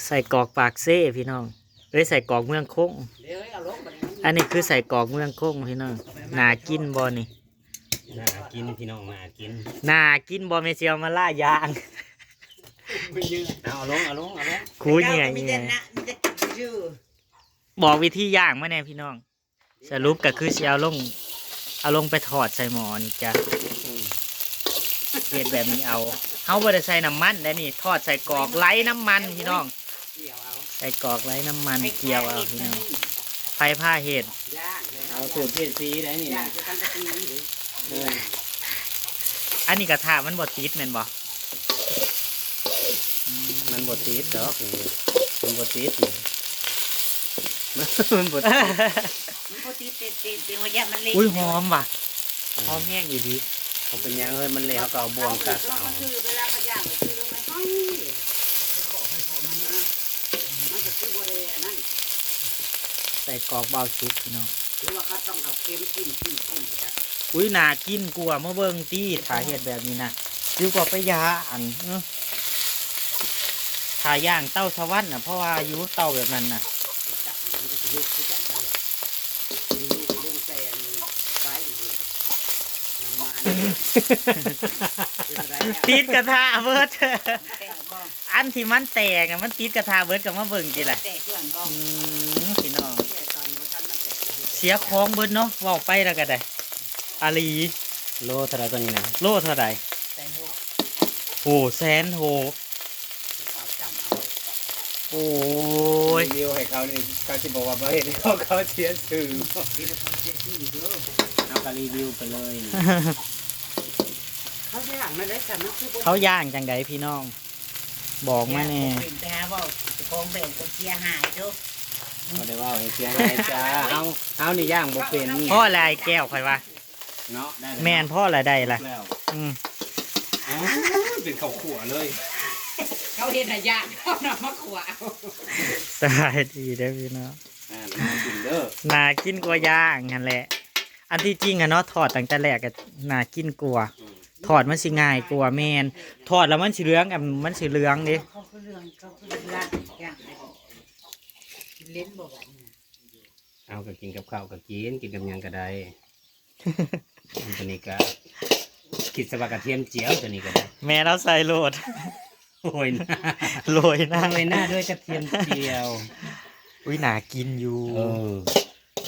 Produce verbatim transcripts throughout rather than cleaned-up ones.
ใส่กรอกปากเซ่พี่น้อง เอ้ย ใส่กรอกเมืองคง อันนี้คือใส่กรอกเมืองคงพี่น้อง น่ากินบ่นี่ น่ากินพี่น้อง น่ากิน น่ากินบ่ แม่เสียวมาล่าย่าง เอาลง เอาลง เอาลง คูเหนื่อย มีแต่ เนี่ย นะมีแต่กินชื่อ บอกวิธีย่างมาแน่พี่น้อง สรุปก็คือสิเอาลง เอาลงไปทอดใส่หม้อนี่จ้ะ อืม เฮ็ดแบบนี้เอา เฮาบ่ได้ใส่น้ำมันได้นี่ ทอดใส่กรอกไร้น้ำมันพี่น้อง เกี่ยวเอา ใส่กรอกไร้น้ำมัน ไอ้ เกี่ยวเอาพี่น้อง ไฟพาเฮ็ด ย่างเลย เอาสูตรเทศซีได้นี่นะ ย่างจะตั้งกะทิอยู่ เออ อันนี้กระทะมันบ่ติดแม่นบ่ มันบ่ติดดอกนี่ มันบ่ติดนี่ มันบ่ติด มันบ่ติดติดติดติดหัวแยะมันเละ อุ้ย หอมว่ะ อืม หอมแห้งอีหลี เขาเป็นหยังเฮ้ย มันเละ เขาก็เอาบ่วงกัดเอา คือเวลาเขาย่างก็คือมันหอม มันก็คือบ่ได้อันนั้น ใส่กรอกเบาสุกพี่น้อง หรือว่าเขาต้องเอาเข็มจิ้มจิ้มจิ้มไปจ้ะ อุ้ย น่ากินกว่า มาเบิ่งตี้ ถ้าเฮ็ดแบบนี้นะ ดีกว่าไปย่าง เออ ถ้าย่างเตาสวรรค์น่ะ เพราะว่าอยู่เตาแบบนั้นน่ะ จับมันก็สิลุกคือจับมันเลย มีลูกลงแซงไฟอยู่ น้ำมัน เป็นอะไรอ่ะ ติดกระทะเบิด แตกบ่ อันที่มันแตกอะ มันติดกระทะเบิด ก็มาเบิ่งติล่ะ แตกส่วนบ่ อืม พี่น้อง แตกตอนบ่ทันมันแตก เสียของเบิดเนาะ เว้าไปแล้วก็ได้ อาลี โลเท่าไหร่ตัวนี้นะ โลเท่าไหร่ แสนหก โอ้ แสนหก เอาจำเอา โอ้ย รีวิวให้เขานี่ เขาสิบอกว่าบ่เฮ็ดให้เขา เขาเสียชื่อ เอาก็รีวิวไปเลย เขาย่างมาได้ค่ะ มันคือบ่ เขาย่างจังใดพี่น้อง บอกมาแน่ เป็นไปหาเว้าเจ้าของแบรนด์ก็เสียหายเด้อ บ่ได้เว้าให้เสียหายจ้า เฮา เฮานี่ย่างบ่เป็น เพราะอะไรแก้วข่อยว่า เนาะ ได้แล้ว แม่น เพราะอะไรได้ล่ะ แล้ว อืม อ๋อ เป็นข้าวคั่วเลย เขาเฮ็ดให้ย่าง เขานำมาคั่วเอา สบายดีเด้อพี่น้อง อ่า น่ากินเด้อ น่ากินกว่าย่างหั่นแหละ อันที่จริงอะเนาะ ทอดตั้งแต่แรกก็น่ากินกว่า อืม ทอดมันสิง่ายกว่า แม่น ทอดแล้วมันสิเหลือง อ่ะ มันสิเหลืองเด้ เขาคือเรื่อง เขาคือเรื่องย่าง กินเล่นบ่บัดนี้ เอาก็กินกับข้าวก็กิน กินกับหยังก็ได้ อันตัวนี้ก็ คิดซะว่ากระเทียมเจียวตัวนี้ก็ได้ แม่นเอาใส่โลด โรยหน้า โรยหน้า โรยหน้าด้วยกระเทียมเจียว อุ้ย น่ากินอยู่ เออ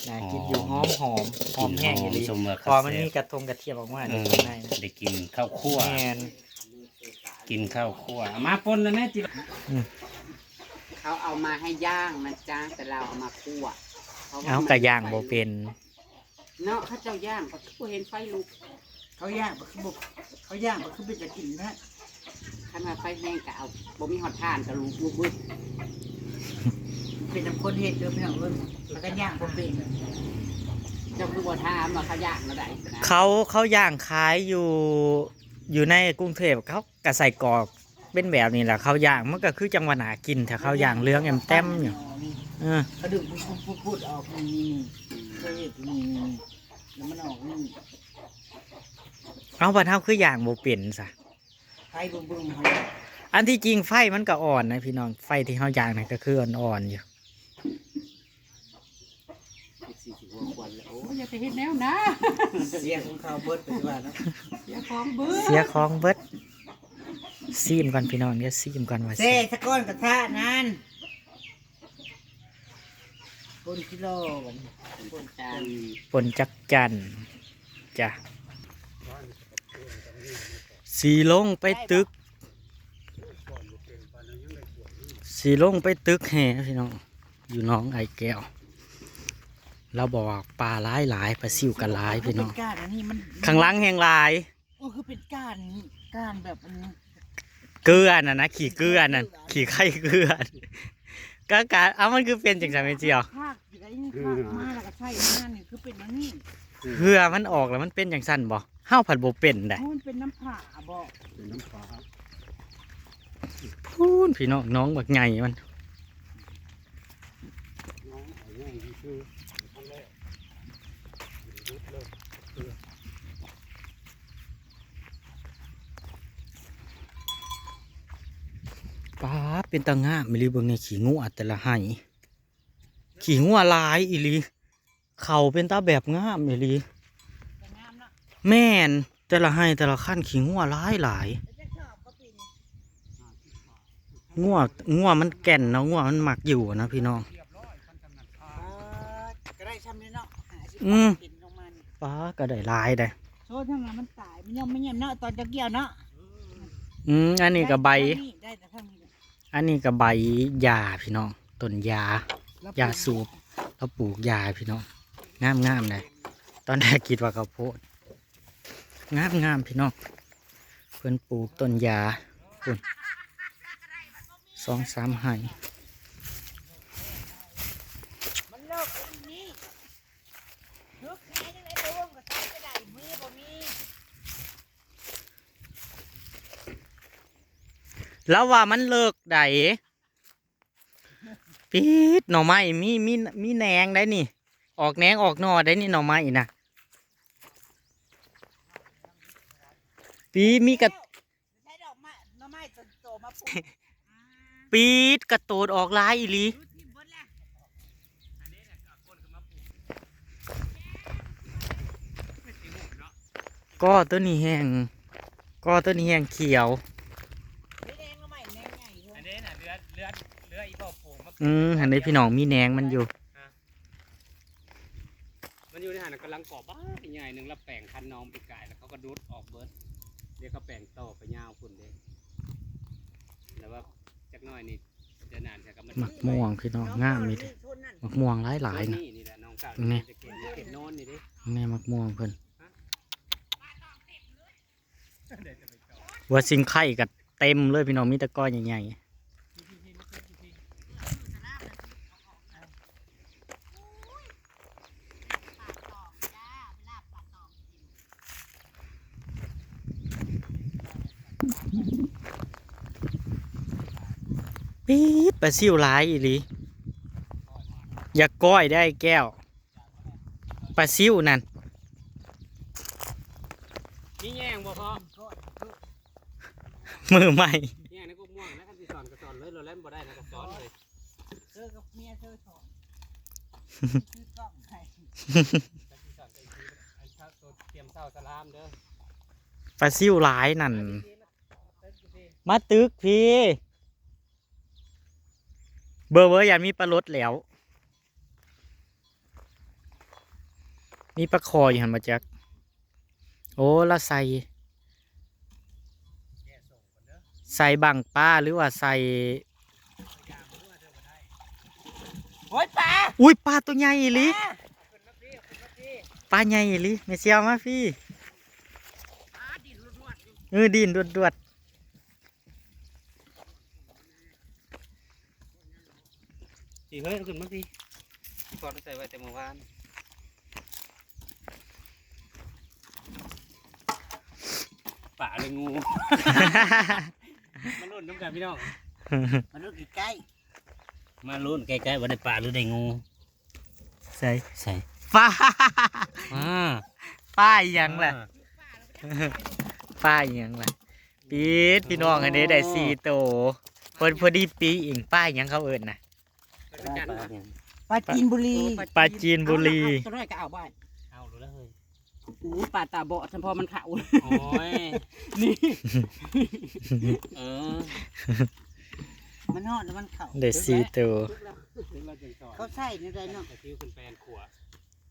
น่ากินอยู่ หอม หอมหอม หอมแห้งอีหลี กลิ่นหอมสมกับ เพราะมัน แซ่บ มีกระทงกระเทียมออกมา เออ ข้างในนะ ได้กินข้าวคั่ว แม่น กินข้าวคั่ว เอามาป่นแล้วแม่จิ อืม เขาเอามาให้ย่างนะจ๊ะ แต่เราเอามาคั่ว เพราะว่า เอา มัน ก็ย่างบ่เป็น เนาะ เขาเจ้าย่างก็คือบ่เห็นไฟลุก เขาย่างก็คือบ่ เขาย่างก็คือเป็นจะกินนะ คันว่าไฟแห้งก็เอา บ่มีฮอดถ่านก็ลุกลุกบึ้บ เป็นนำคนเฮ็ดเด้อพี่น้องเอ้ย เขาก็ย่างบ่เป็น เจ้าคือบ่ถามว่าเขาย่างแนวใดนะ เขา เขาย่างขายอยู่ อยู่ในกรุงเทพฯ เขาก็ใส่กรอกเป็นแบบนี้แหละ เขาย่างมันก็คือจังว่าน่ากิน ถ้าเขาย่างเหลืองแอมแต้มอยู่ เออ เขาดึงพุดๆๆๆออกนี่ๆๆ เคยเห็นนี่ๆๆ แล้วมันออกนี่ เอาบัดเฮาคือย่างบ่เป็นซะ ไฟบึ้มๆหั่นแหละ อันที่จริงไฟมันก็อ่อนนะพี่น้อง ไฟที่เฮาย่างนั่นก็คืออ่อนๆอยู่ เอฟซี สิหัวควันแล้ว โอ้ย อย่าไปเฮ็ดแนวนะ เสียของเขาเบิดไปว่าเนาะ เสียของเบิด เสียของเบิด ซีมก่อนพี่น้อง เดี๋ยวซีมก่อนว่า เซ่ แซ่บ สะก้อนกระทะนั่น คนกิโลกัน คนจาน ปนจักจั่นจ้ะ สิลงไปตึก สิลงไปตึกแหพี่น้อง อยู่หนองไอแก้ว เราบอกว่าปลาหลายหลาย ปลาซิวก็หลายพี่น้อง เป็นก้านอันนี้มัน ข้างหลังแฮงหลาย โอ้ คือเป็นก้าน ก้านแบบอันนี้ เกลือน่ะนะ ขี้เกลือนั่น ขี้ไข่เกลือ ก็กะ เอามันคือเป็นจังซั่นแม่เจียว ภาคอยู่ได้นี่ ภาคมาแล้วก็ใส่มานี่ คือเป็นอันนี้ เกลือมันออกแล้วมันเป็นจังซั่นบ่ เฮาผัดบ่เป็นได้ โอ้ มันเป็นน้ำผาบ่ เป็นน้ำผา พู้นพี่น้อง น้องบักใหญ่มัน น้องเอาง่ายที่สุด ทำได้ หยุดเลย เกลือ ป๊าด เป็นตางามอีหลี เบิ่งในขี้งัวแต่ละไฮ่ ขี้งัวหลายอีหลี เขาเป็นตาแบบงามอีหลี แม่น แต่ละไฮ่แต่ละคันขี้งัวหลายหลาย งัว งัวมันแก่นเนาะ งัวมันมักอยู่นะพี่น้อง ก็ได้ซ้ำนี่เนาะ ห้าสิบ อืม บาทเป็นลงมานี่ ป๊าด ก็ได้หลายได้ โซ่ทางนั้นมันตาย มันยังไม่เงียบเนาะ ตอนจะเกี่ยวเนาะ อืม อันนี้ก็ใบ ได้แต่ทางนี้ อันนี้ก็ใบยาพี่น้อง ต้นยา แล้วปลูก ยาสูบ แล้วปลูกยาพี่น้อง งามๆเลย ตอนแรกคิดว่าข้าวโพด งามๆพี่น้อง เพิ่นปลูกต้นยา พุ้น สองสามไฮ่ มันเลิกอันนี้ เลิกแค่ยังไง ไปวงกับใครก็ได้ มีบ่มี แล้วว่ามันเลิกใด ปี๊ด หน่อไม้ มี มี มีแหนงได้นี่ ออกแหนงออกหน่อได้นี่ หน่อไม้นะ ปี๊ด มีกระ ใช้ดอกไม้ หน่อไม้จนโตมาปลูก ปี๊ด กระโตดออกหลายอีหลี ก็ตัวนี้แฮง ก็ตัวนี้แฮงเขียว ไม่แดงก็ใหม่แดงใหญ่เลย อันนี้น่ะเลือด เลือด เลือดอีพ่อโผล่มา อืม อันนี้พี่น้องมีแหนงมันอยู่ มันอยู่ในหันน่ะกำลังกรอบบ้าใหญ่หนึ่ง แล้วแปลงคันน้องปีกาย แล้วเขาก็ดูดออกเบิด เดี๋ยวเขาแปลงต่อไปยาวพุ่นเด้ แล้วว่าจักหน่อยนี่จะนานจะก็มัน หมากม่วงพี่น้อง งามนี่เด้ หมากม่วงหลายๆนะ นี่ นี่แหละน้องกล้า นี่ จะเก็บ เก็บโน่นนี่ดิ นี่หมากม่วงเพิ่น ว่าซิงไข่ก็เต็มเลยพี่น้อง มีแต่ก้อนใหญ่ๆ ปี๊ด ปลาซิวหลายอีหลี อย่าก้อยได้แก้ว ปลาซิวนั่น นี่แยงบ่พอ มือใหม่ แยงในกกม่วงนะ คันสิสอนก็สอนเลย เราเล่นบ่ได้นะก็สอนเลย เธอกับเมียเธอสอน ซื้อกล้องให้ คันสิสอนก็ซื้อไอ้ข้าวตัวเตรียมเศร้าสลามเด้อ ปลาซิวหลายนั่น มาตึกพี่ เบอร์เบอร์ยันมีปลาลดแล้ว มีปลาคออยู่หั่นบ่จัก โอ้ ละใส่ ใส่บังปลาหรือว่าใส่ โอ้ยปลา อุ้ย ปลาตัวใหญ่อีหลี ปลา ปลาใหญ่อีหลี แม่เสี่ยวมาพี่ เออ ดิ้นดวดๆ พี่เฮ้ย เอาขึ้นมาพี่ พี่กรณ์ใส่ไว้แต่เมื่อวาน ปลาหรืองู มาลุ้นนำกันพี่น้อง มาลุ้นใกล้ๆ มาลุ้นใกล้ๆ ว่าได้ปลาหรือได้งู ใส่ ใส่ ปลา อ่า ปลาอีหยังล่ะ อ่า ปลาอีหยังล่ะ ปี๊ด พี่น้อง อันนี้ได้สี่โต พอ พอดีปีเอง ปลาอีหยังเขาเอิ้นนะ ปลาจีนบุรี ปลาจีนบุรี เอาละครับ ตัวน้อยก็เอาบ้าน เอาเลย อู้ ปลาตาบอด เฉพาะมันขาว โอ้ย นี่ เออ มันฮอดแล้วมันขาว ได้สี่โต เขาใส่ในใดเนาะ แต่ที่ขึ้นไปอันขัว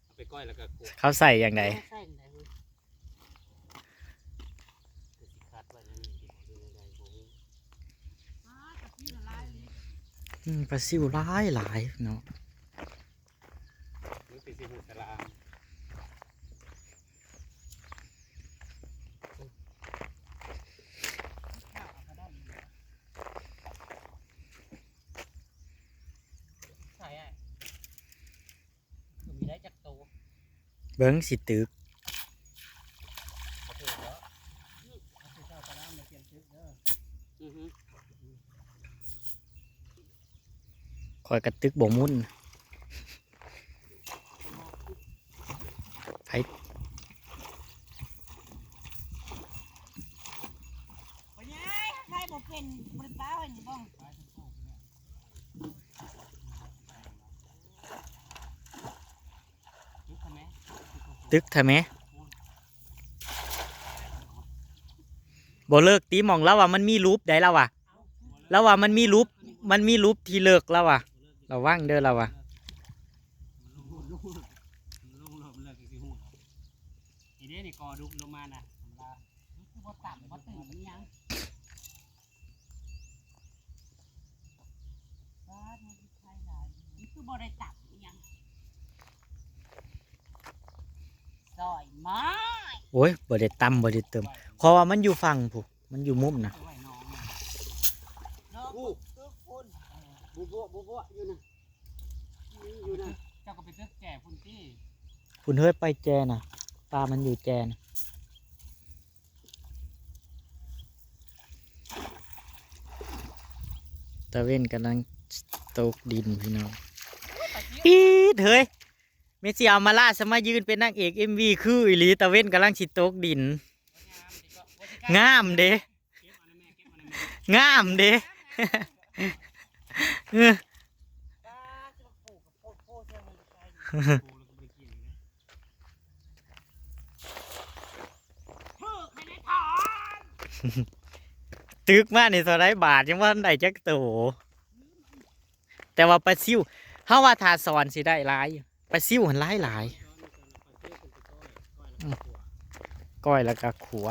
เอาไปก้อยแล้วก็ขัว เขาใส่อย่างใด เขาใส่ในใดเว้ย อืม ปลาซิวหลายหลายเนาะ มันเป็นสีหูสลาม ใส่อะ คือมีได้จักโต เบิ่งสิตึก โอเคเนาะ อือหือ ข้อยกระตึกบ่มุ่น ไผ พ่อใหญ่ ไผบ่เป็น บ่ได้ปลาไว้นี่บ่ ตึกแท้แหม บ่เลิกติ หม่องลาวว่ามันมีรูปได้ลาวว่า ลาวว่ามันมีรูป มันมีรูปที่เลิกลาวว่า ระวังเด้อลาวว่า ลงลงลงเลิกสิฮู้ นี่เด้นี่กอดุกลงมานะ ธรรมดา คือบ่ต่ำบ่ตึงอิหยัง บ้านมันสิไทยหลาย มันคือบ่ได้ต่ำอิหยัง ซอยไม้ โอ้ย บ่ได้ต่ำบ่ได้ตึง เพราะว่ามันอยู่ฝั่งพุ้น มันอยู่มุมนะ เอาไว้น้อง น้อง อู้ ตึกพุ้น บุบะบุบะอยู่นะ อยู่นะ เจ้าก็ไปตึกแก่พุ้นตี้ พุ้นเฮ้ย ไปแจนะ ปลามันอยู่แจนะ ตะเวนกำลังตกดินพี่น้อง ปี๊ดเฮ้ย แม่สิเอามาล่าสมายืนเป็นนางเอกเอ็มวี คืออีหลี ตะเวนกำลังสิตกดิน งามเด้ งามเด้ เออ ตึกมานี่เท่าไรบาท ยังบ่ทันได้จักโต แต่ว่าปลาซิว เฮาว่าถ้าสอนสิได้หลายอยู่ ปลาซิวหั้นหลายหลาย อืม ก้อยแล้วก็ขัว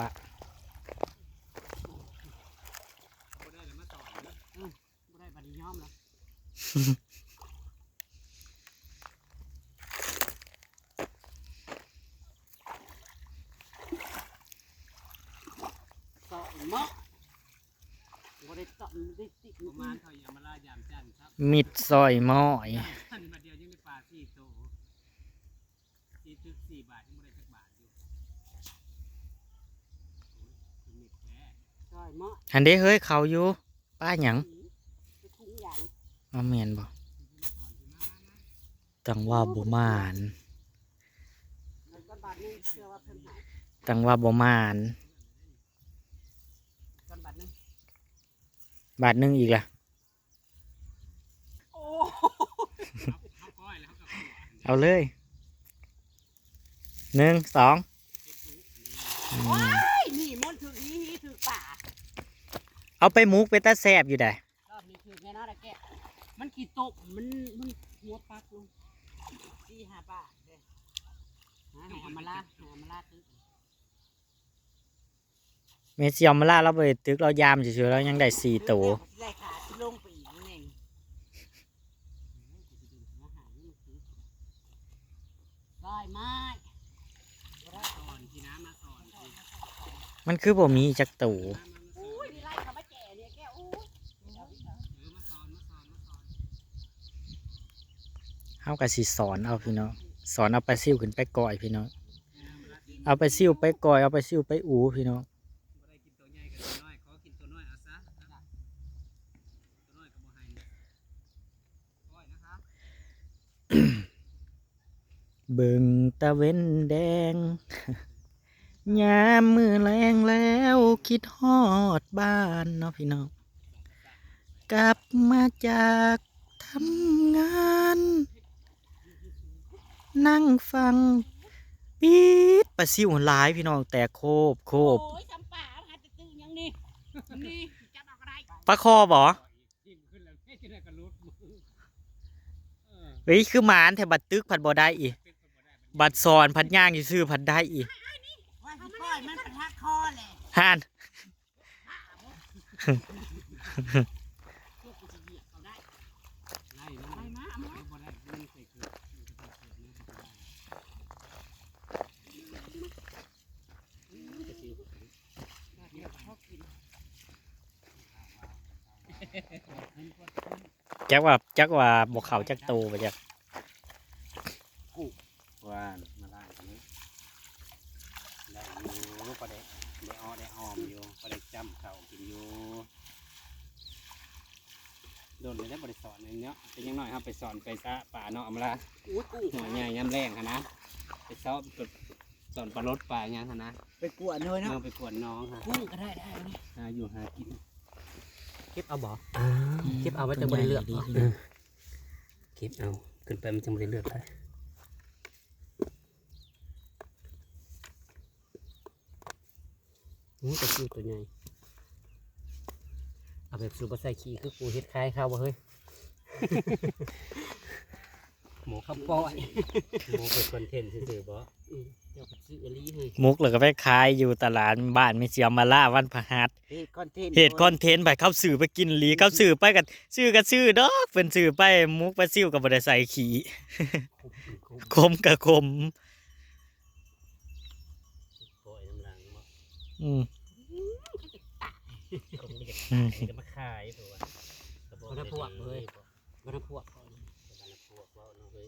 บ่ได้บัดนี้ยอมแล้ว เสาะเมาะ บ่ได้เสาะ บ่ได้ติด ประมาณเท่าอย่ามาล่ายามจันทร์ครับ มิดซอยม้อย จันทร์มาเดียวยังได้ปลาสี่โต สี่ตึกสี่บาทยังบ่ได้จักบาทอยู่ โอ้ย คือมิดแท้ ซอยเมาะ หันเด้เฮ้ย เขาอยู่ ปลาหยัง อืม ไปคุ้งหยัง เอาแม่นบ่ ตังว่าบ่หมาน แล้วก็บาทหนึ่งเชื่อว่าเพิ่นหาย ตังว่าบ่หมาน กันบาทหนึ่ง บาทหนึ่งอีกล่ะ โอ้ เอาเลย หนึ่ง สอง อืม โอ้ย นี่มันถืออีถือป่า เอาไปหมกเป็นตาแซ่บอยู่ได้ รอบนี้ถือแน่นอนนะแก มันขี้ตก มัน มันหัวปักลง สี่ห้าบาทเด้อ หาให้เอามาลาด ให้เอามาลาดตึก แม่สิเอามาลาด เราบ่ได้ตึก เรายามซื่อๆ เรายังได้สี่โต ไล่ขาสิลงไปอีกนั่นเอง ซอยไม้ มาสอนพี่นะ มาสอนพี่ มันคือบ่มีจักโต มามามาสอน อุ้ย นี่ไล่เขามาแก่เนี่ยแก อุ้ย เออ มาสอน มาสอน มาสอน เฮาก็สิสอนเอาพี่น้อง สอนเอาปลาซิวขึ้นไปก้อยพี่น้อง เอาปลาซิวไปก้อย เอาปลาซิวไปอูพี่น้อง บ่ได้กินตัวใหญ่กับตัวน้อย ขอกินตัวน้อยเอาซะ ตัวน้อยก็บ่ให้ ก้อยนะครับ เบิ่งตะเว็นแดง ยามมื้อแลงแล้วคิดฮอดบ้านเนาะพี่น้อง กลับมาจากทำงาน นั่งฟัง ปี๊ด ปลาซิวหลายพี่น้อง แตกโคบโคบ โอ้ย สำปาหาแต่ตื้อยังนี่ นี่ จับเอาก็ได้ ปลาคอบ่ เฮ้ย คือหมานแท้ บัดตึกผัดบ่ได้อีก บัดสอนผัดย่างซื่อๆผัดได้อีก ว่าสิปล่อยมันไปหักคอแหละ ห่าน ไล่เนาะ ไล่มา เอามา บ่ได้ มันใส่เกลือ จักว่า จักว่าบ่เข้าจักโตบ่จัก ว่ามาล่างกันนี้ ได้อยู่ พอได้ ได้อ้อได้ออมอยู่ พอได้จ้ำข้าวกินอยู่ โดนเลยได้บ่ได้สอนเลยเนาะ เป็นยังน้อยครับ ไปสอนไปซะปลาเนาะ เอามาละ อุ้ย กุ้ง หัวใหญ่ยามแลงหั้นนะ ไปสอน สอนปลาลดปลาหยังหั้นนะ ไปกวนเลยเนาะ เอาไปกวนน้องฮะ กุ้งก็ได้ ได้นี่ หาอยู่หากิน เก็บเอาบ่ อ่า เก็บเอาไว้แต่บ่ได้เลือก ตัวใหญ่ดี เออ เก็บเอา ขึ้นไปมันจังบ่ได้เลือกได้ อืม ปลาซิวตัวใหญ่ เอาแบบสูบบ่ใส่ขี้คือกูเฮ็ดขายเขาบ่เฮ้ย หมก เขาปล่อย หมกเป็นคอนเทนต์ซื่อๆบ่ อืม เจ้าก็ซื้ออีหลีเฮ้ย หมกแล้วก็ไปขายอยู่ตลาดบ้านแม่เสียมมาล่าวันพฤหัส เฮ็ดคอนเทนต์ เฮ็ดคอนเทนต์ไป เขาซื้อไปกินอีหลี เขาซื้อไปก็ซื้อก็ซื้อดอก เพิ่นซื้อไปหมกปลาซิวก็บ่ได้ใส่ขี้ ขมก็ขม ปล่อยน้ำลังบ่ อืม คงอยากขายก็มาขายตัว บ่ได้พวกเฮ้ย บ่ได้พวกเขา บ่ได้พวกเว้าเนาะเฮ้ย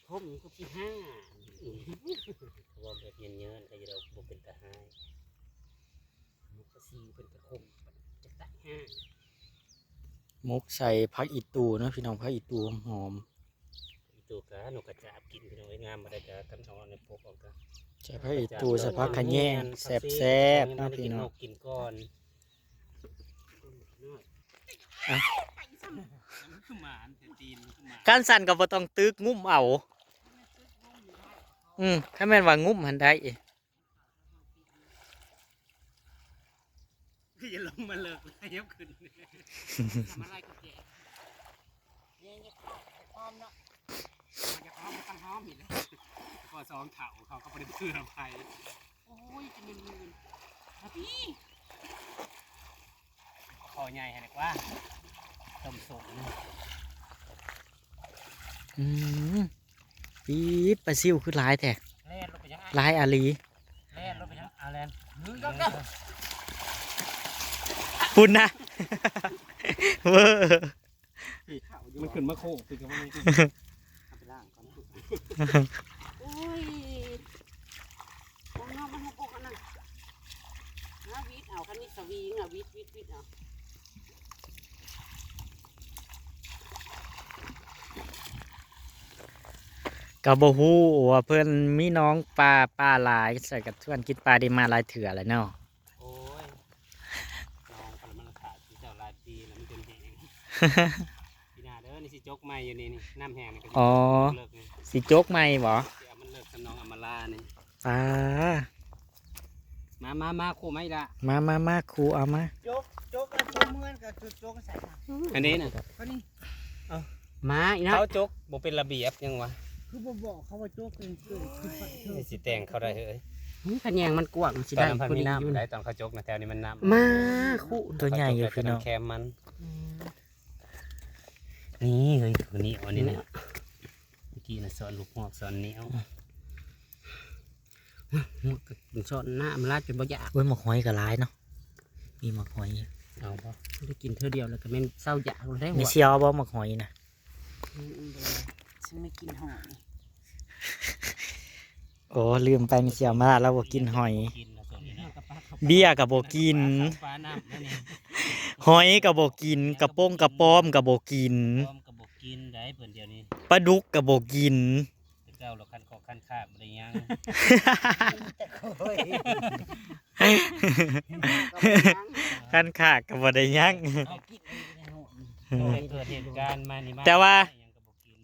ผมก็สิห้า อืม เว้าแบบเยินๆ ก็อยู่ดอก บ่เป็นตาฮ้าย มันก็สิเป็นตาคม จักตาห้า หมกใส่ผักอีตูเนาะพี่น้อง ผักอีตูหอมๆ อีตูกะนกกระจาบกินพี่น้องเอ้ย งามบ่ได้กะ คันเอาในปกออกกะ ใส่ผักอีตู ใส่ผักขะแยง แซ่บๆ เนาะพี่น้อง กินก่อน อ่ะ คือหมาแต่ตีน คือหมา คันสั่นก็บ่ต้องตึก งุ้มเอา อืม คันแม่นว่างุ้มหั้นได้ คืออย่าลงมาเลิกเลย ยกขึ้น ทำอะไรกูแก่ เนี่ย เนี่ย หอมเนาะ มันจะหอม มันต้องหอมอีกแล้ว พอสองเถาเขาก็บ่ได้เพื่อไผ โอ้ย จะมึนๆ ครับพี่ คอใหญ่ขนาดว่า ต้มสม อืม ปี๊ด ปลาซิวคือหลายแท้ แล่นลงไปยังไง หลายอาหลี แล่นลงไปยัง อ่า แล่น มึงก็ ก็ พุ่นนะ เว้อ มันขึ้นมาโค้ง คือกันว่ามัน เอาไปล้างก่อน โอ้ย ของนอกมันหกอกอันนั้น นะ วิดเอา คันนี้สวิงอ่ะ วิด วิด วิดเอา ก็บ่ฮู้ว่าเพิ่นมีหนองปลา ปลาหลาย ใส่กระชวนกินปลาได้มาหลายเทื่อแล้วเนาะ โอ้ย หนองปลามันขาดที่เจ้าหลายปีแล้ว มันจนแห้ง ปีหน้าเด้อ นี่สิจกใหม่อยู่นี่ นี่ น้ำแห้งนี่ก็สิ อ๋อ เลิกนี่ สิจกใหม่บ่ สิเอามันเลิกกับหนองอำมาลานี่ อ่า มา มา มา ครูมาอีกละ มา มา มา ครูเอามา จก จกแล้วตัวเมือนกับจุดจกใส่ค่ะ อันนี้น่ะ ก็นี่ มาอีกนะ เขาจกบ่เป็นระเบียบยังวะ คือบ่บอกเขาว่าจกเป็นเกิด คือปะเถิด นี่สิแต่งเขาได้เฮ้ย อืม ขะแยงมันกว้าง สิได้ ตอนนั้นพัน พอดี มีน้ำ อยู่ ได้ตอนเขาจกนะ แถวนี้มันน้ำ มา ครู ตัวใหญ่อยู่ เขาจกได้ พี่น้อง แต่น้ำแคมมัน อืม นี่เฮ้ย ตัวนี้ อันนี้เนี่ย เมื่อกี้นะ สอนลูกหอก สอนเหนียว หอกกับสอนน้ำลาดจนบ่อยาก โอ้ย หมกหอยก็หลายเนาะ มีหมกหอย เอาบ่ ได้กินเทื่อเดียวแล้วก็แม่นเศร้าอยากแล้ว ไม่เชียวบ่หมกหอยนะ อืม อืม บ่ ฉันไม่กินหอย โอ้ ลืมไป ไม่เชียวมาลาดแล้วบ่กินหอย กินแล้วส่วนนี้นะ เบียร์ก็บ่กิน ปลาน้ำนั่นเอง หอยก็บ่กิน กระปงกระปอมก็บ่กิน ปอมก็บ่กินได้เพิ่นเดี๋ยวนี้ ปลาดุกก็บ่กิน แต่เก่าเราคันคอคันคากบ่ได้ยัง โอ้ย คันคากก็บ่ได้ยัง เอากินเองในห้อง ตั้งแต่เกิดเหตุการณ์มานี่มา แต่ว่า ยังก็บ่กิน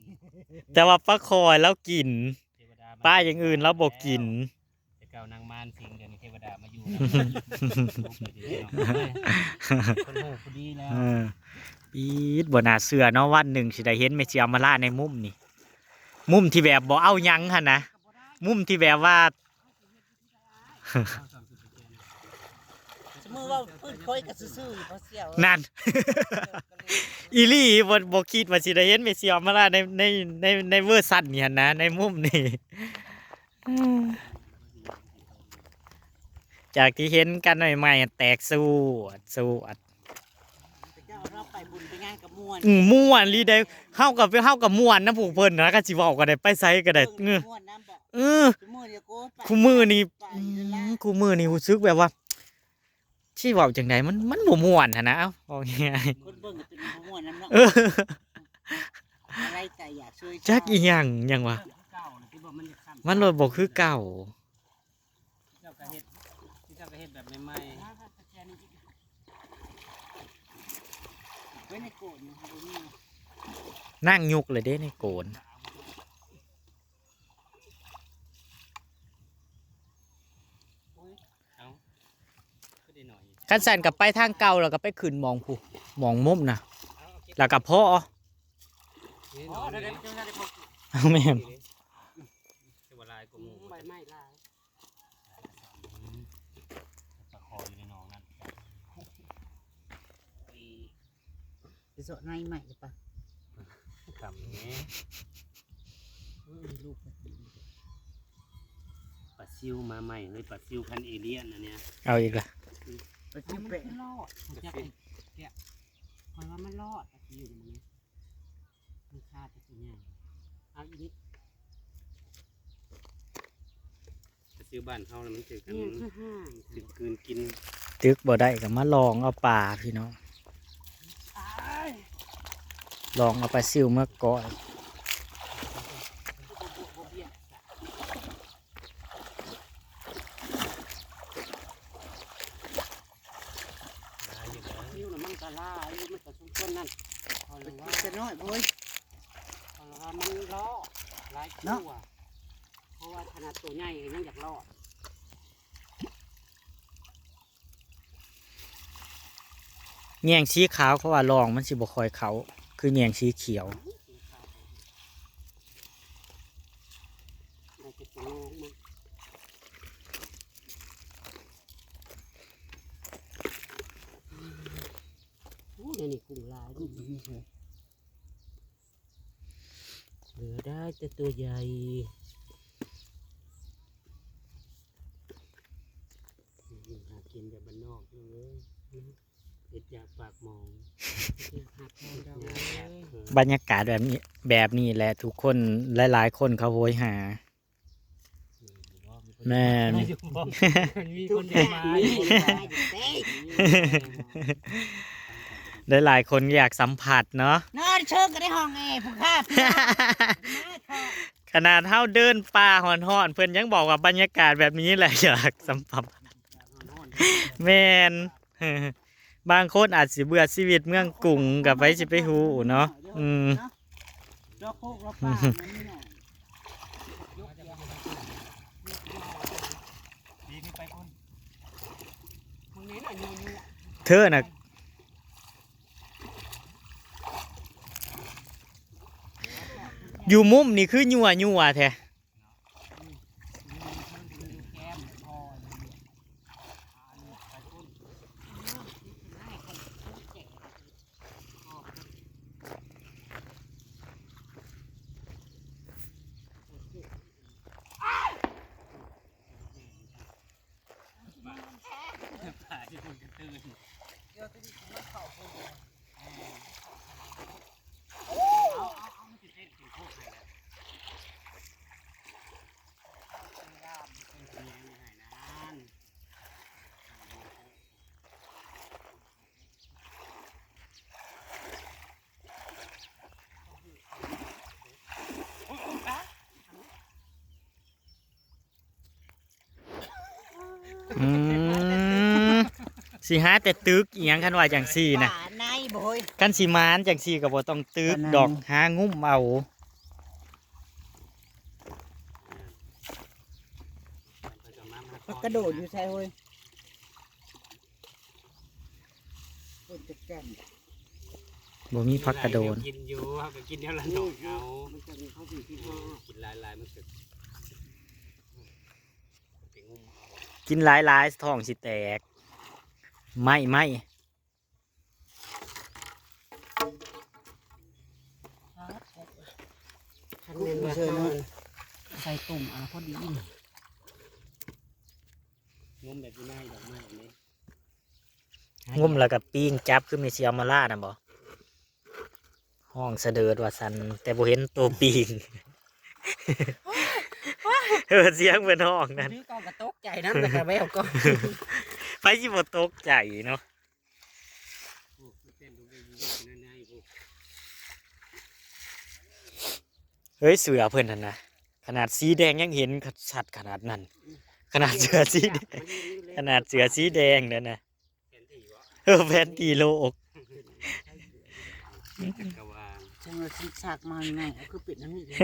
แต่ว่าปลาคอยแล้วกิน เทวดามา ปลาอย่างอื่นแล้วบ่กิน แต่เก่านางมารสิงห์ เดี๋ยวนี้เทวดามาอยู่ คนหูพอดีแล้ว เออ ปี๊ด บ่น่าเชื่อเนาะ วันหนึ่งสิได้เห็นแม่เชียวมาล่าในมุมนี่ มุมที่แบบบ่เอาหยังหั่นนะ มุมที่แบบว่า สมมุติว่าปืนค่อยก็ซื่อๆ อยู่ เพราะเสี่ยว นั่น อีหลี บ่ บ่คิดว่าสิได้เห็นแม่เสี่ยวมาล่ะใน ใน ใน ในเวอร์ชันนี่หั่นนะ ในมุมนี่ จากที่เห็นกันใหม่ๆ แตกสวด สวด เจ้าเราไปบุญไปงานกับม่วน อืม ม่วนอีหลีเด้ เฮากับ เฮากับม่วนนะพวกเพิ่นนะ ก็สิเว้าก็ได้ ไปไสก็ได้ เบิ่ง เออ ม่วนนำบ่ เออ ซุมื้อเดียวโกไป คู่มื้อนี่ ไป อืม ละ คู่มื้อนี่รู้สึกแบบว่า สิเว้าจั่งใด มัน มันบ่ม่วนหั้นนะ เอ้า เว้าง่ายๆ คนเบิ่งก็จนบ่ม่วนนำเนาะ เออ อะไรใจอยากช่วย จักอีหยัง หยังวะ มันเลยบ่คือเก่า เจ้าก็เฮ็ด ที่เจ้าก็เฮ็ดแบบใหม่ๆ ไว้ในโกนมันบ่มี นั่งยุกเลยเด้ในโกน โอ้ย เอ้า คันสั่นก็ไปทางเก่า แล้วก็ไปขึ้นหม่องพู้น หม่องมุมนะ แล้วก็พอ เห็นหนอนอยู่นี่ แม่น แต่ว่าหลายกว่าหมู่ ใบไม้หลาย ปลาคออยู่ในหนองนั่น ไปเสาะในใหม่หรือเปล่า ทำอย่างนี้ เอ้ย ลูกมัน ปลาซิวมาใหม่เลย ปลาซิวพันธุ์เอเลี่ยนอันเนี้ย เอาอีกละ ปลาซิวแปะ มันรอด ผมจะไปแกะ คอยว่ามันรอด ปลาซิวมันเนี่ย มันคาดแต่ตัวใหญ่ เอาอีกนิด ปลาซิวบ้านเฮาน่ะมันถือกัน เนี่ยคือห้าง ถือกืนกิน ตึกบ่ได้ก็มาลองเอาปลาพี่น้อง อ้าย ลองเอาปลาซิวมาก่อน หลายอยู่นะ อยู่น่ะมันก็หลายอยู่ มันก็สมควรนั่น ขอเลยว่า จะน้อยโว้ย ขอเลยว่ามันรอดหลาย เนาะ ตัว เพราะว่าขนาดตัวใหญ่ก็ยังอยากรอด แยงสีขาวเขาว่าลองมันสิบ่ค่อยเข้า คือแยงสีเขียว ได้แต่ตัวลงมา โอ้ย นี่กุ้งหลาย เหลือได้แต่ตัวใหญ่ หากินแบบบ้านนอกเลย เฮ็ดยากปากหมอง อยากหาแฟนเราเลย บรรยากาศแบบนี้ แบบนี้แหละทุกคน หลายๆคนเขาโหยหา แม่น มีคนเดินมา หลายๆคนอยากสัมผัสเนาะ นอนเชิงก็ได้ห้องแอร์ ผู้ข้าพี่น้อง ขนาดเฮาเดินป่าฮ้อนๆ เพิ่นยังบอกว่าบรรยากาศแบบนี้แหละอยากสัมผัส แม่น บางคนอาจสิเบื่อชีวิตเมืองกรุง ก็ไผสิไปฮู้เนาะ อืม เจาะโคกเราป่ามันนี่หน่อย ปีนี้ไปพุ่น เธอน่ะ อยู่มุมนี่คือยั่วๆแท้ ป่าที่คนกระตือน เดี๋ยวจะมีคนมาเข้าคนเดียว เอาเอาเอามันสิเต้นกินโคกให้แล้ว เป็นงามเป็นแหงให้นาน อืม สิหาแต่ตึกอีหยัง คันว่าจังซี่นะ ป่าในบ่เฮ้ย คันสิหมานจังซี่ก็บ่ต้องตึกดอก ปานนั้น หางุ้มเอา กระโดดอยู่ใส่เฮ้ย คนจะแก่น บ่มีผักกระโดน กินอยู่ เฮาก็กินแนวละหน่อยเอา มันจะมีข้าวสีที่ห้า กินหลายๆมันก็ไปงุ้มเอา กินหลายๆท้องสิแตก ไหม้ ไหม้ คันแม่นว่าเฮาใส่ตุ่มเอาพอดี งมแบบอยู่ในดอกไม้อันนี้ งมแล้วก็ปิ้งจับ คือแม่เสียวมาล่าน่ะบ่ ฮ้องสะเดิดว่าซั่น แต่บ่เห็นตัวปิ้ง เออ เสียงเพิ่นฮ้องนั่น คือก็กระตกใจนำ แล้วก็แววก็ ไผสิบ่ตกใจเนาะ โอ้ เต้นดูได้อยู่ในในโอ้ เฮ้ย เสือเพิ่นหั่นนะ ขนาดสีแดงยังเห็นชัดขนาดนั้น ขนาดเสือสีแดง ขนาดเสือสีแดงนั่นนะ แผนที่วะ เออ แผนที่โลก จักรวาล จังว่าสิสักมาไง คือเป็นอันนี้ เอา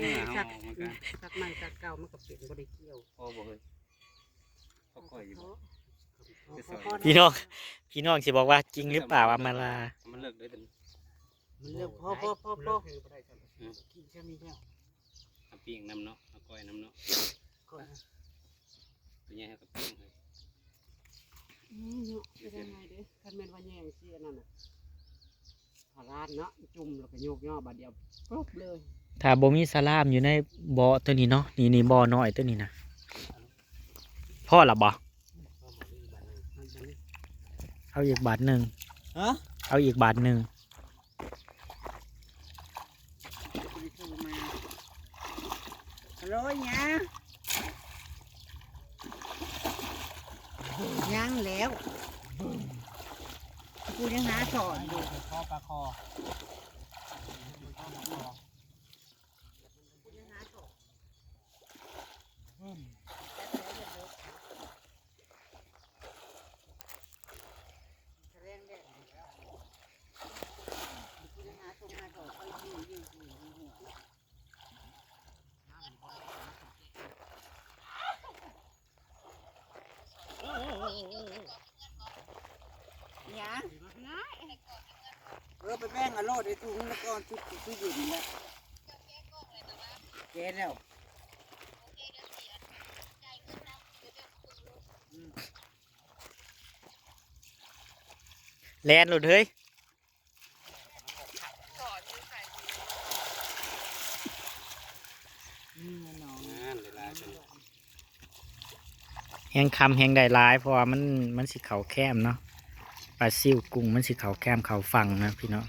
มาเอาออกมากัน สักใหม่สักเก่ามันก็เป็นบ่ได้เกี่ยว พอบ่เฮ้ย พอก่อยอยู่บ่ พี่น้อง พี่น้องสิบอกว่าจริงหรือเปล่า อำมาลา มันเลิกเลยเป็น มันเลิก พอพอพอพอ อืม กินแค่นี้แล้ว เอาปิ้งน้ำเนาะ เอาก้อยน้ำเนาะ ก้อย ตัวใหญ่ให้กับปิ้งเลย อืมเนาะ เป็นยังไงเด้อ คันแม่นว่าแย่งสิอันนั้นน่ะ พาราดเนาะ จุ่มแล้วก็โยกย่อบาดเดียวปุ๊บเลย ถ้าบ่มีสลามอยู่ในบ่อตัวนี้เนาะ นี่ นี่บ่อน้อยตัวนี้นะ พอละบ่ เอาอีกบาทหนึ่ง ฮะ เอาอีกบาทหนึ่ง ฮัลโหล ยัง ยังแล้ว กูยังหาสอนอยู่ ปลาคอ ปลาคอ หยัง เออ ไปแบ่งเอาโลดไอ้ถุงแล้วก็ชุด ชุดอยู่นี่แหละ แกะแล้ว อืม แล่นโลดเฮ้ย แฮงค่ำแฮงได้หลาย เพราะว่ามัน มันสิเข้าแคมเนาะ ปลาซิวกุ้งมันสิเข้าแคมเข้าฝั่งนะพี่น้อง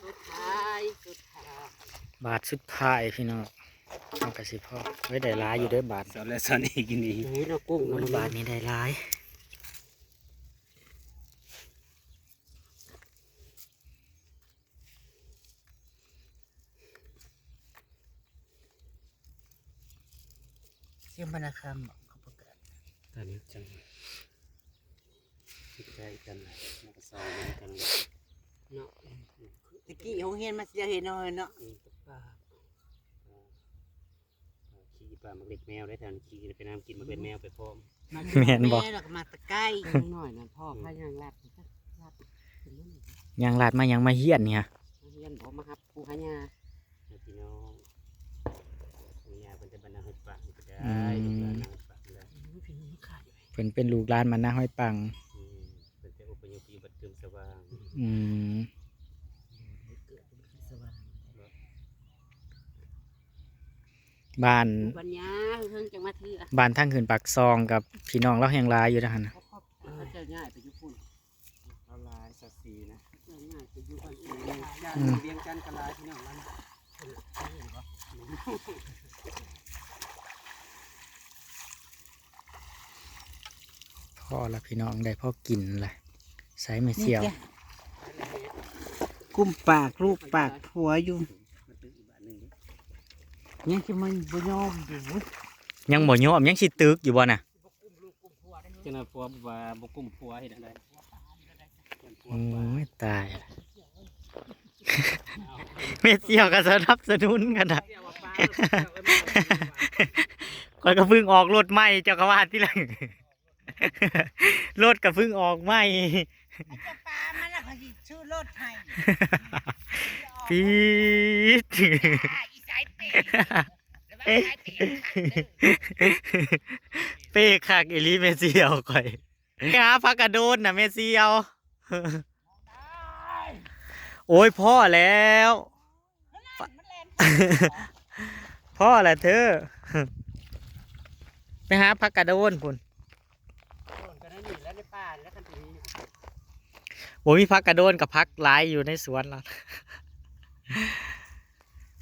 สุดท้าย สุดท้าย บาทสุดท้ายพี่น้อง เอากระสิพ่อไว้ได้หลายอยู่เด้อบาท สอนแล้วสอนอีกนี่ เฮ้ย เรากุ้ง โอ้ย มัน บาทนี้ได้หลาย เสียงพนาคำบอกเขาประกาศ ตอนนี้จัง คิดใกล้กันนะ แล้วก็ซองเดียวกันเลย เนาะ ตะกี้โรงเรียนมาเสียเห็นน้อยเนาะ อืม ปลา อ่า ขี่ปลาหมากเล็ดแมวได้แถวนี้ ขี่ไปน้ำกินหมากเล็ดแมวไปพร้อม แม่นบ่ แม่แล้วก็มาตะไคร้ หน่อยนะพ่อ พายางลัด ลัด ย่างลาดมา ยังมาเฮียนเนี่ย เฮียนบ่มาครับ ผู้หายา พี่น้อง ผู้หายาเพิ่นจะบรรณาให้ฟังก็ได้ อืม ลูกหลานนางฟังได้ พี่น้องขาย เพิ่นเป็นลูกหลานมานาห้อยปัง อืม เพิ่นจะอพยพไปอยู่บ้านเกิมสว่าง อืม เกิดอยู่บ้านเกิมสว่าง บ้าน อยู่บ้านยาเพิ่งจังมาเทื่อ บ้านทางขึ้นปากซองกับพี่น้องเราแห่งหลายอยู่นะหั่นน่ะ เขา เขาจะย้ายไปอยู่พุ่น เอาหลายสักสีนะ เออ ง่ายไปอยู่บ้านอื่น ย่าน อืม เวียงจันทน์ก็หลายพี่น้องมัน พอละพี่น้อง ได้พอกินละ ใส่แม่เสี่ยว นี่จ้ะ กุ้มปากลูกปากผัวอยู่ ยังสิมันบ่ยอมอยู่ ยังบ่ยอม ยังสิตึกอยู่บ่น่ะ จังนั้นผัวว่าบ่กุ้มผัวเฮ็ดจั่งใด โอ้ย ตายละ แม่เสี่ยวก็สนับสนุนกันนะ ข้อยก็เพิ่งออกรถใหม่ เจ้าก็ว่าทีหลัง รถก็เพิ่งออกใหม่ ไอ้เจ้าปลามันน่ะ เขาสิซื้อรถให้ ปี๊ด อ่า อีสายเปย์ ระวังสายเปย์ขาดเด้อ เป้คักอีหลีแม่เสี่ยวข่อย ไปหาผักกาดโดนน่ะแม่เสี่ยว โอ้ย พอแล้ว พอแล้วเธอ ไปหาผักกาดโดนพุ้น โดนก็ได้นี่แหละในป่านี่แหละ คันที่มี บ่มีผักกาดโดนกับผักหลายอยู่ในสวนเรา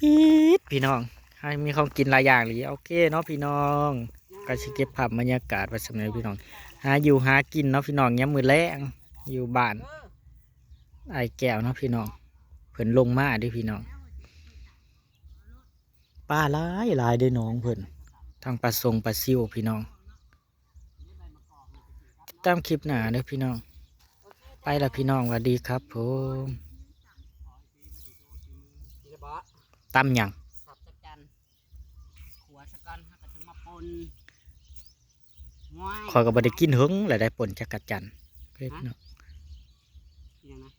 ปี๊ดพี่น้อง ให้มีของกินหลายอย่างเลย โอเคเนาะพี่น้อง ก็สิเก็บภาพบรรยากาศไว้สำหรับพี่น้อง หาอยู่หากินเนาะพี่น้อง ยามมื้อแลง อยู่บ้านอ้ายแก้วเนาะพี่น้อง เพิ่นลงมาเด้อพี่น้อง ปลาหลายหลายเด้อน้องเพิ่น ทั้งปลาซงปลาซิวพี่น้อง ติดตามคลิปหน้าเด้อพี่น้อง ไปละพี่น้อง สวัสดีครับผม นี่จะบะ ตำหยัง สับจักจันขัวสักก่อนแล้วก็ถึงมาปนง่าย ข้อยก็บ่ได้กินเหิงแล้ว ได้ป่นจักจั่นเฮ้ยพี่น้อง อย่างนะ